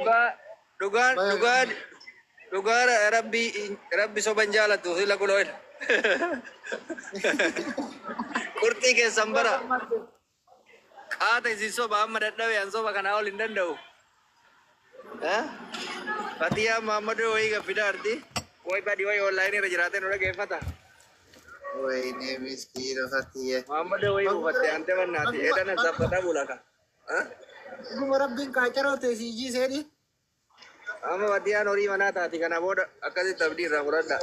Dhugaa dhugaan Baga dhugaan gammadde. dhugaa rabbi rabbi soban jaalatu sila kunoo ila. Qurxii keessan Baga bara gammadde. qaata isin soba amma dadhabe an soba kanaa ol hin danda'u. Eh? Fatiyaa Mahammadoo wayii gaffida arti. Way badi way online irra jiraatee nu dhageeffata. Wayne miskiina Fatiyya. Mahammadoo wayii Baguma buufatte ante bannaati. baguma Edana baguma zabbata bulaka. Eh? baguma rabbiin qaacaroo ta'e sii jiiseeni. Amma Fatiyaan horii manaa taati kana booda akkasitti abdii irraa fudhadha.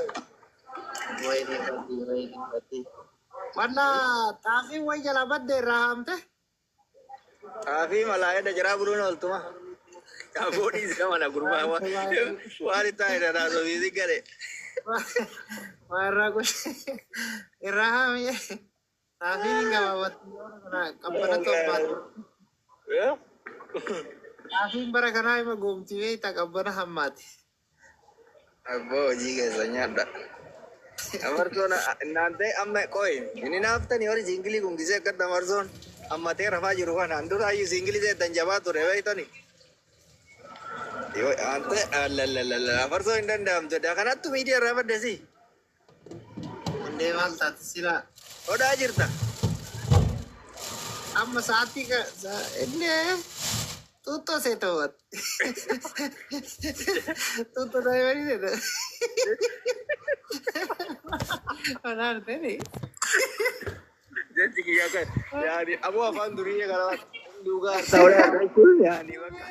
Wayne Fatiyya wayne Fatiyya. Wanna xaafiin way jalaa badde irraa haamte. Xaafii malaa edda jiraa buluun ooltuma. Aboo dhiisi mana gurbaa waan itti taa'e na sofiisi gale. Waa irraa goche irraa haami. Xaafiin hin gabaabatti kana qabbanatti hammaatu. Xaafiin bara kanaa ima goomti beektaa qabbana hammaati. Abboo hojii keessa nyaadha. Amartoon naantee amma qoyi inni naaftanii horii siingilii kun gisee akkatti amarsoon ammatee rafaa jiru kanaan dura ayyuu siingilii seetan jabaa ture beektani. Yoo ante lalalala afarsoo hin danda'amtu. Kanattu miidiyaa irraa baddesi. Hundee maal taate silaa Hodhaa jirta. amma sa'aatii inni xuuxxoo see ta'uut. Xuuxxoo daa'imanii see ta'u. Kanaan ta'e. Jechi kiyya kan yaani aboo afaan durii kana dhugaa ta'uudha jechuun yaani bakka.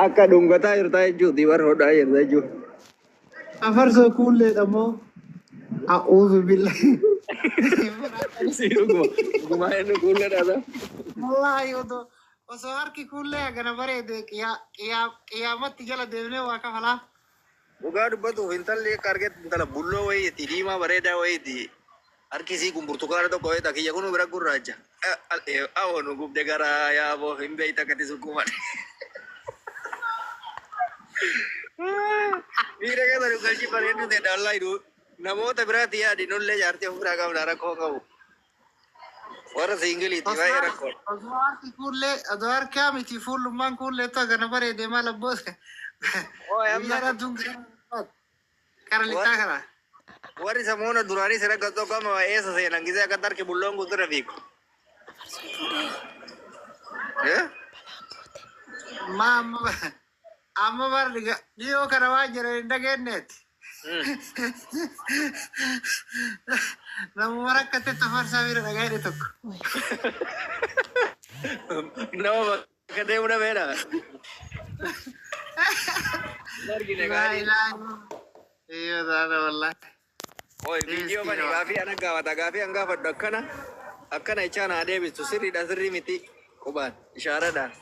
Akka dhungataa jirtaa jechuuti bara hodhaa jirta jechuudha. Afarsoo kuulleedha moo? A'uuzu billahi. Si dhuguma dhuguma inni kuullee Wallaahi odoo osoo harki kuullee hagana bareede qiyaamatti jala deemnee waa kafalaa. Dhugaa dubbatuuf intalli akka argetti intala bulloo wayiiti diimaa bareedaa wayiiti. Harki isii kun burtukaana tokko wayita kiyya kun bira gurraacha. Awoo nu gubde garaa yaaboo hin beeyta akkatti sukkuuman. Miira keessa nu galchi bareedduu ta'e daallaa hidhuu namoota biraatti yaadi nullee jaartii of biraa qabna rakkoo qabu. Warra siingiliitti baay'ee rakkoo. Osoo harki kuullee osoo harkaa miti fuullummaan kuulleetu hagana bareede maal abboota. Ooy amma Guyyaan aduun kara lixaa kana. warri samoona duraanii sira gattoo qama eessa seenan gisee akka harki bulloon kun sirra fiigu. Eh? Ma amma amma bar dhiyoo kana waan jiran hin dhageenyeeti. Namuma rakkate tafarsaa bira dhagaa hidhe tokko. Nama bakka deemu dhabeedha. Argine Laa gaarii. ilaaha Iyo taata wallahi. Oi, viidiyoo bani gaafii ana gaafata gaafii an gaafadhu akkana akkana ichaan haa deebistu sirriidha sirrii miti qubaan ishaaradhaan.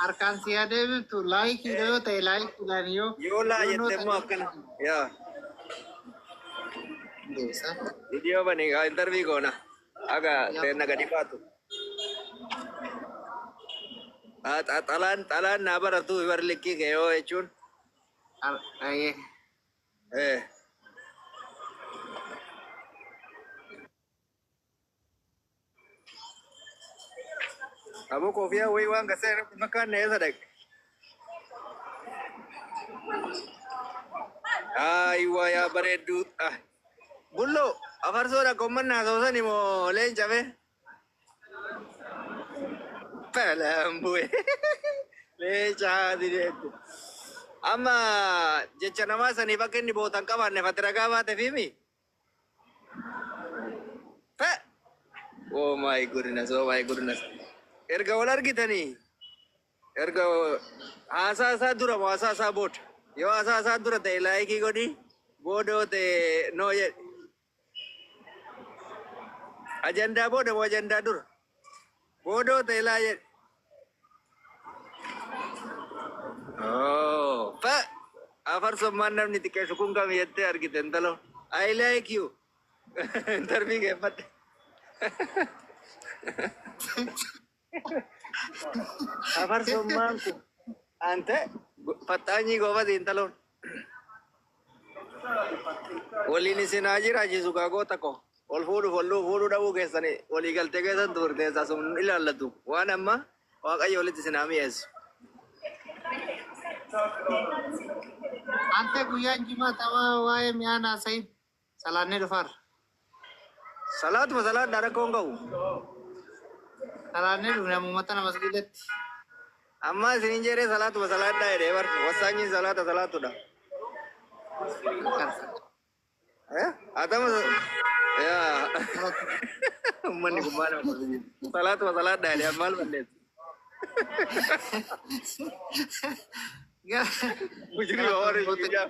Harkaan si adeemtu laayikiidha yoo ta'e laayikiidhaan yoo Yoo laa yoo noo jette immoo ta'e akkana. Yaa deebisa. viidiyoo bani intarvii goona aga teenna gadi baatu. Xalaan xalaan naa baratu bar likkii kee yoo jechuun. Ayyee. Eh. Aboo koofiyaa wayii waan gasee irratti fakkaanne eessa dhaqe? Ayiwa yaa bareedduu. Ah. Bulloo afarsoodha kommannaa soosan moo leenca be? Balaan bu'e. Leenca haati deette. Amma jecha namaa saniif akka inni bootan qabaanne fati ragaa baate fiimi? Fe! Oh my goodness, oh my goodness. Erga wal argitanii erga haasaa isaa dura moo haasaa isaa booda? Yoo haasaa isaa dura ta'e laayikii godhi, booda yoo ta'e noo jedhi. Ajandaa booda moo ajandaa dura? Booda yoo ta'e laa jedhi. Oh, fa afarsummaan namni xiqqeessu kun kam jettee argite intalo. I like you. Interview geeffadhe. Afarsummaan kun ante faxaanyii goofati intaloon. Waliin isin haa jiraachisu gaa goota ko. Wal fuudhuuf wal fuudhuu dhabuu keessan walii galtee keessan turte sun ilaallatu. Waan amma Waaqayyo walitti isin haa mi'eessu. Ante guyyaan jimaa tapha waa'ee mi'aa naasayin salaannee dhufaarra. Salaatuma salaadhaa rakkoo hin qabu. Salaannee dhufne uummata nama masgiidatti. Amma isinin jedhee salaatuma salaadhaa jedhee bar wasaanyiin salaata salaatudha. Eh? Atama yaa uummanni kun maal nama salaatuma salaadhaa jedhee maal balleessu? Mujrima warri guyyaa.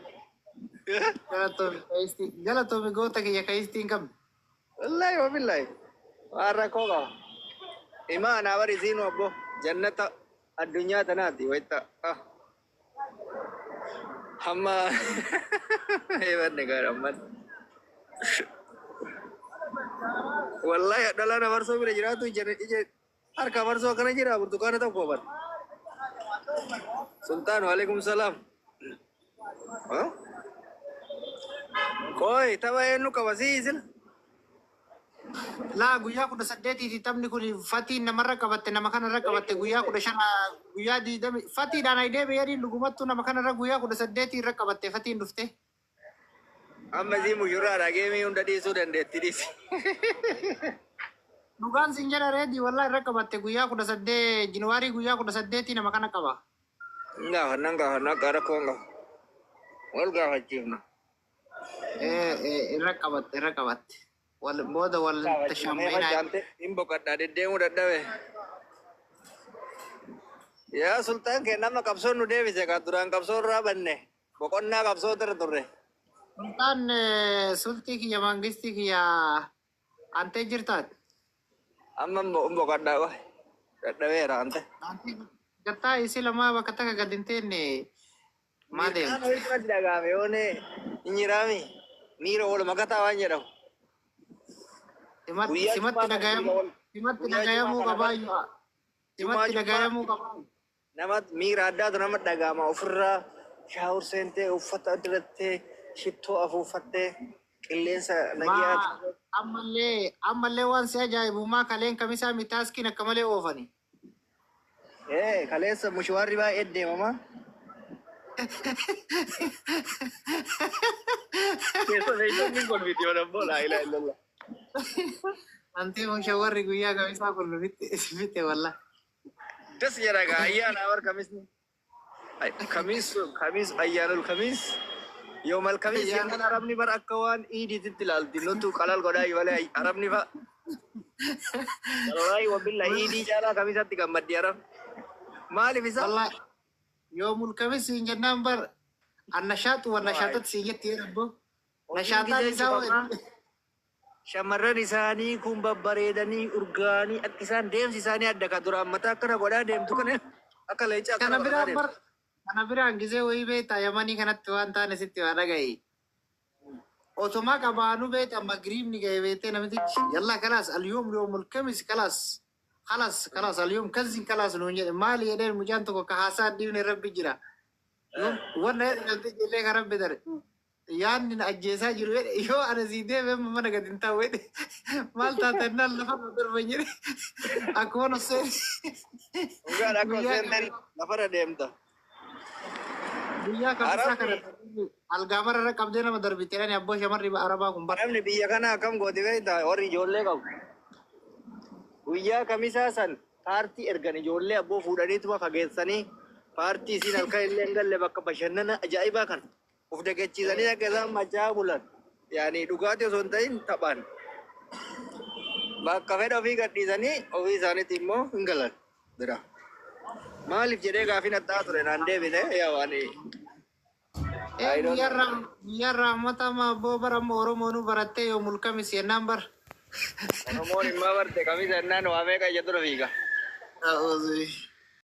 Galatoomi goota kiyya kaayistii hin qabne. Wallaahi wabillahi. Waan rakkoo qaba. Imaanaa bari isiinu abbo jannata addunyaa tanaati wayita. Hamma eebanne gaara amman. Wallaahi dhalaan abarsoo bira jiraatu ija ija harka abarsoo akkana jira burtukaana tokko bar. Sultaan waalaikum salaam. Qoy tapha eenyu qaba sii isin? Laa guyyaa 18ti taphni kun fatiin namarra qabatte, nama kanarra qabatte guyyaa 15, guyyaa 20 fatiidhaan ayidee beeyadiin dhugumattuu nama kanarra guyyaa 18 irra qabatte fatiin dhufte. Amma isii mushurraadha geemii hunda dhiisuu dandeetti dhiisi. Dhugaan sin jedha reedi wallaa irra qabatte guyyaa 18 Januwaarii guyyaa 18 nama kana qaba. Hin gaafanna, hin gaafanna, akka rakkoo hin qabu. Wal gaafachiifna. Irra qabatte, irra qabatte. Wal booda wal Gaafachiifnee tashammayinaa. facaante hin boqadhaa deddeemuu dadhabe. Yaa sultaan kee nama qabsoon nu deebise kan duraan qabsoo irraa banne boqonnaa qabsoo irra turre. Sultaan sultii kiyya mangistii kiyya antee jirtaat. Amma hin boqadhaa qoy dadhabeera ante. Gattaa isii lamaa bakka takka gad hin teenne maa Mirqaan deemte? wayii natti dhagahame yoone hin jiraami miira wal makataa waan jedhamu. Simatti Guyyaa simatti jumaa kana miira dhagayamuu wal simatti guyyaa jumaa dhagayamuu kana bar qabaayu jumaa simatti jumaa dhagayamuu qabaayu. nama miira addaatu nama dhagahama ofirraa shower seentee uffata dirattee shittoo afuufattee qilleensa nagiyaa. Maa ammallee waan si ajaa'ibu maa kaleen kamisaa mitaaskiin akka malee oofani. Ee kaleessa mushawarri baay'ee deemama. Keessa beektonni kolfiti yoo dammoo laa ilaaha illallah. Antee mushawarri guyyaa kamisaa kun fitte fitte wallah. Das jedha gaa ayyaana bar kamisni. Kamis kamis ayyaanul kamis yoomal kamis jennaan arabni bar akka waan iidiitti ilaalti nutu qalal godhaa malee arabni fa. Wallaahi wabilla iidii caalaa kamisatti gammaddi arab. Maaliif isa? Wallah yoomul kamis siin jennaan bar annashaatu wa nashaatat siin jetti yeroo Hojiin nashaataan gisee isaa cufamaa shamarran isaanii kun babbareedanii urgaanii akka isaan deemsi isaanii adda kan duraan mataa akkana godhaa deemtu kana akka leencaa akkana Kana godhataa biraan deemtu. bar kana biraan gisee wayii beektaa Yamanii kanatti waan taane sitti waa dhaga'i. Otuma qabaanuu beektaa magriibni ga'e beektee namtichi yallaa kalaas alyoom yoomul kamis kalaas kalas kalas alyoom kazin kalaas nuun jedhe maali jedheen mucaan tokko ka haasaa dhiibne rabbi jira. Yoom wanna jedhe namtichi illee ka rabbi dare. Yaadni na ajjeesaa jiru jedhe yoo ana sii deeme amma mana gadi hin taa'u jedhe maal taate naan lafa na darban jedhe akkuma nossee Dhugaan akka guyyaa seenteen lafarra deemta. Guyyaa kamisaa kana Arabni algaa mararra qabdee nama darbite jedhani abboo shamarri arabaa kun bara. Arabni biyya kana akkam gooti beektaa warri ijoollee qabu. Guyyaa kamisaa san paartii ergan ijoollee abboo fuudhaniituma fageessanii paartii isiin halkan illee hin galle bakka bashannana ajaa'ibaa kana uf dagachiisanii akka isaan machaa bulan. Yaani dhugaatii osoo hin ta'in taphaan. Bakka fedha ofii gadhiisanii ofii isaaniitti immoo hin galan bira. Maaliif jedhee gaafii nattaa ture naan deebine yaa waan Ee I don't know. guyyaa raamata ma abboo bara amma Oromoonuu barattee yoomul kamis jennaan bara. Oromoon immoo barte kamisa jennaan waa meeqa ija dura fiiga.